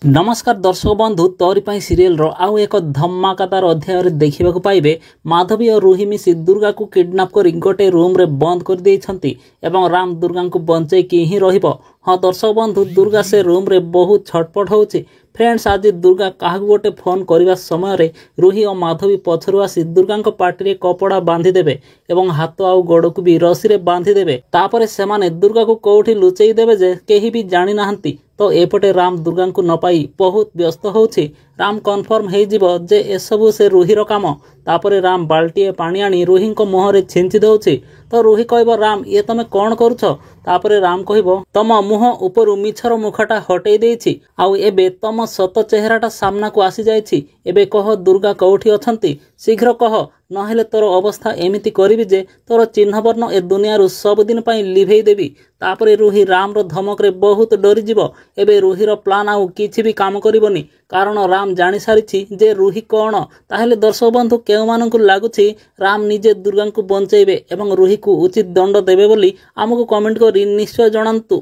ନମସ୍କାର ଦର୍ଶକ ବନ୍ଧୁ, ତୋରି ପାଇଁ ସିରିଏଲର ଆଉ ଏକ ଧମାକାଦାର ଅଧ୍ୟାୟରେ ଦେଖିବାକୁ ପାଇବେ, ମାଧବୀ ଓ ରୁହି ମିଶି ଦୁର୍ଗାକୁ କିଡନାପ୍ କରି ଗୋଟେ ରୁମ୍ରେ ବନ୍ଦ କରିଦେଇଛନ୍ତି ଏବଂ ରାମ ଦୁର୍ଗାଙ୍କୁ ବଞ୍ଚେଇକି ହିଁ ରହିବ। ହଁ ଦର୍ଶକ ବନ୍ଧୁ, ଦୁର୍ଗା ସେ ରୁମ୍ରେ ବହୁତ ଛଟପଟ ହେଉଛି। ଫ୍ରେଣ୍ଡସ୍, ଆଜି ଦୁର୍ଗା କାହାକୁ ଗୋଟେ ଫୋନ୍ କରିବା ସମୟରେ ରୁହି ଓ ମାଧବୀ ପଛରୁ ଆସି ଦୁର୍ଗାଙ୍କ ପାଟିରେ କପଡ଼ା ବାନ୍ଧିଦେବେ ଏବଂ ହାତ ଆଉ ଗୋଡ଼କୁ ବି ରସିରେ ବାନ୍ଧିଦେବେ। ତାପରେ ସେମାନେ ଦୁର୍ଗାକୁ କୋଉଠି ଲୁଚେଇ ଦେବେ ଯେ କେହି ବି ଜାଣିନାହାନ୍ତି। ତ ଏପଟେ ରାମ ଦୁର୍ଗାଙ୍କୁ ନ ପାଇ ବହୁତ ବ୍ୟସ୍ତ ହେଉଛି। ରାମ କନଫର୍ମ ହେଇଯିବ ଯେ ଏସବୁ ସେ ରୁହିର କାମ। ତାପରେ ରାମ ବାଲ୍ଟିଏ ପାଣି ଆଣି ରୁହିଙ୍କ ମୁହଁରେ ଛିଞ୍ଚି ଦେଉଛି। ତ ରୁହି କହିବ, ରାମ, ଇଏ ତମେ କ'ଣ କରୁଛ? ତାପରେ ରାମ କହିବ, ତମ ମୁହଁ ଉପରୁ ମିଛର ମୁଖଟା ହଟେଇ ଦେଇଛି ଆଉ ଏବେ ତମ ସତ ଚେହେରାଟା ସାମ୍ନାକୁ ଆସିଯାଇଛି। ଏବେ କହ ଦୁର୍ଗା କୋଉଠି ଅଛନ୍ତି, ଶୀଘ୍ର କହ, ନହେଲେ ତୋର ଅବସ୍ଥା ଏମିତି କରିବି ଯେ ତୋର ଚିହ୍ନବର୍ଣ୍ଣ ଏ ଦୁନିଆରୁ ସବୁଦିନ ପାଇଁ ଲିଭେଇ ଦେବି। ତାପରେ ରୁହି ରାମର ଧମକରେ ବହୁତ ଡରିଯିବ। ଏବେ ରୁହିର ପ୍ଲାନ୍ ଆଉ କିଛି ବି କାମ କରିବନି, କାରଣ ରାମ ଜାଣିସାରିଛି ଯେ ରୁହି କ'ଣ। ତାହେଲେ ଦର୍ଶକ ବନ୍ଧୁ, କେଉଁମାନଙ୍କୁ ଲାଗୁଛି ରାମ ନିଜେ ଦୁର୍ଗାଙ୍କୁ ବଞ୍ଚେଇବେ ଏବଂ ରୁହିକୁ ଉଚିତ ଦଣ୍ଡ ଦେବେ ବୋଲି ଆମକୁ କମେଣ୍ଟ କରି ନିଶ୍ଚୟ ଜଣାନ୍ତୁ।